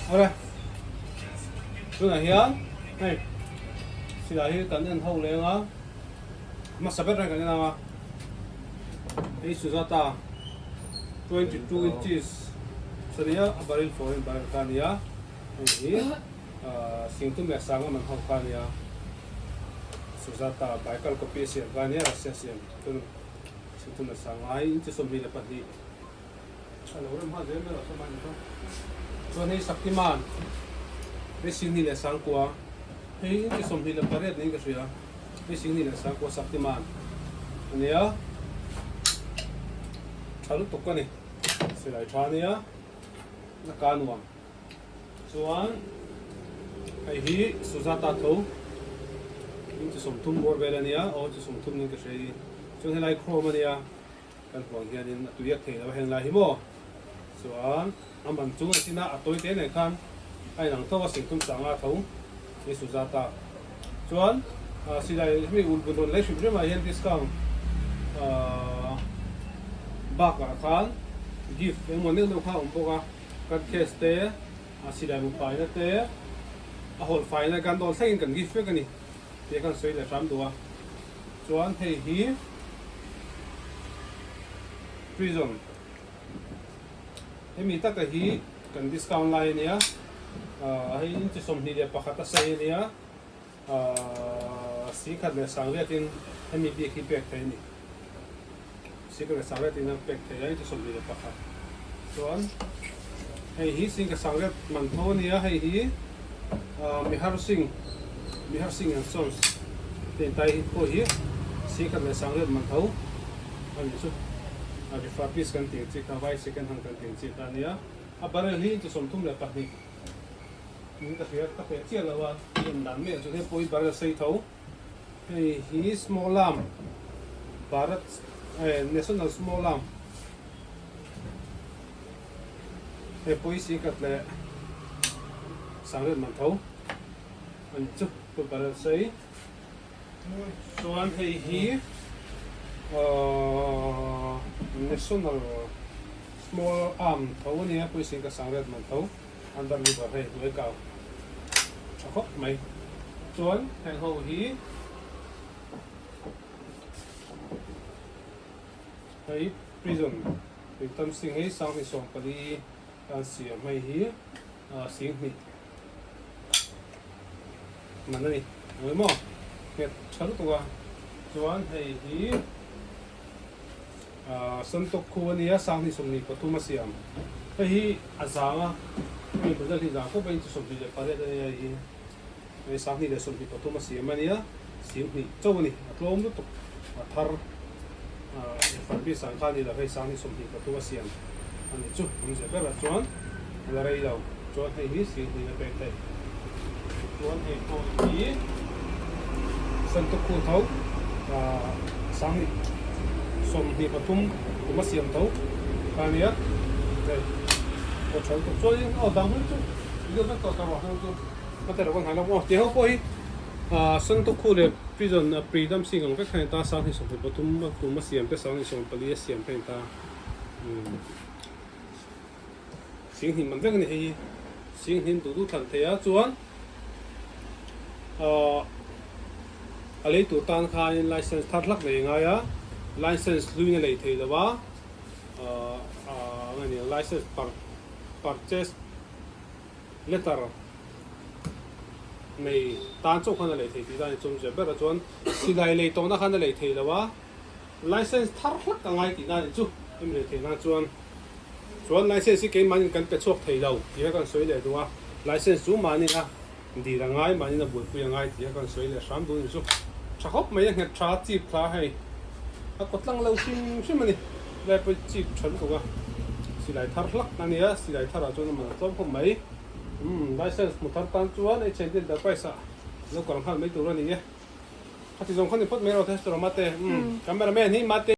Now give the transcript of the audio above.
Awle, tunah hian hei silai hi kan en ho leng a, hmasa ber reng kan en ang a, hei Sujata 22 inches ania a barrel foreign barrel kha ania hei hi Singtum leh Sanga man ho kha ania Sujata Baikal copy a siam kha ania Russia siam chuan Singtum leh Sanga hi inchi 22. A lo rem nghal zel mai lo chuan mahni chu. Chuan hei Shaktiman, hei Singni leh Sangkua, hei inti 28 niin ka hria, hei Singni leh Sangkua Shaktiman a nia, tha lutuk a ni, silai tha a nia, a ka nuam. Chuan hei hi Sujata tho, inti 30 bawr vel a nia, aw inti 30 niin ka hria hi, chuan helai Chrome a nia. Kan huang hianin a tuiak thei lo a heng lai hi maw? Chuan a man chung a chin a, a tawi te nen khan a inang tho a, singthum sanga tho ni Sujata. Chuan silai hemi ul bun rawn lei hrim hrim ah hian discount bakah khan gift engemaw neuh neuh kha a awm bawk a, kan case te, silai mu paina te, a hawlh faina kan dawn thlengin kan gift vek a ni tih khan sawi leh hram duh a. Chuan hei hi prison hemi taka hi kan discount lai ania ahh hei inchi 21 a sei ania ahh 10,100 in hemi bik hi pek theih a ni 10,100 in a pek theih a inchi 21 chuan hei hi 10,100 man tho ania hei hi ahh Mihar Singh Mihar Singh and Sons te intai hi pawh hi 10,100 man tho a nih chu a refurbish kan tih ang chi kha vai second hand kan tih ang chi kha ania a barrel hi inchi 32 in ka hria ka hriat chiah lo a i en dan mek chu hei pawh hi barrel sei tho. Hei hi small arm Bharat eh national small arm hei pawh hi sikhat leh sangriat man tho a ni chu pu Bharat sei chuan hei hi ahh national small arm tho a nia pawisa ka sangriat man tho. An bar river hei hnuai kau tha khawp mai. Chuan heng ho hi hei prison Pritam Singh hei 2014 an siam hei hi 2000 man a ni. Eng emaw nghet tha lutuk a. Chuan hei hi Santok khu a nia, 2023 a siam. Hei hi a zang a, hemi model hi zang khawp a inchi 28 a nia hei hi. Hei 2023 a siam a nia, 20 chauh a ni, a tlawm lutuk, a thar refurbished ang kha a ni lo, hei 2023 a siam a ni chu awmzia berah chuan a la rei lo. Chuan hei hi 20 a pek theih. Chuan hei pawh hi Santuk khu tho 2023 kum a siam tho kha a nia hei aw tha lutuk chuanin aw dang hlui chu video vek tawh ta rawh heng chu ka ti lo ka nghai lo aw tih ho pawh hi Santuk khu leh prison Pritam Singh ang vek kha a ni ta 2023 kum a siam te 2024 a siam kha a ni ta umm. Singhnim man vek a ni hei hi. Singhnim duh duh thlan thei a chuan ahh a lei tur tan khanin license thar hlak nei a ngai a, license hluin a lei thei lo a, ahh ahh eng nge ni ang license purchase letter nei tan chauh khan a lei thei tih dan a chawmzia ber a chuan silai lei tawhna khan a lei thei lo a. License thar hlak a ngai tihna a nih chu hemi leh theihna chuan chuan license hi keimahnin kan pe chhuak thei lo tih kha kan sawi leh duh a, license chu mahnin a dil a ngai mahnin a buaipui a ngai tih kha kan sawi leh hram duh a ni chu. Tha khawp mai a nghet tha chip thla hei a kaw tlang lo hrim hrim a ni lai pawh chip tha lutuk a silai thar hlak a nia silai thar ah chuan a man a tlawm khawp mai umm license hmu thar tan chuan HND Enterprise ah lo kal nghal mai tur a ni e. Khati zawng kha ni phawt mai rawh the Mate. Cameraman hi Mate.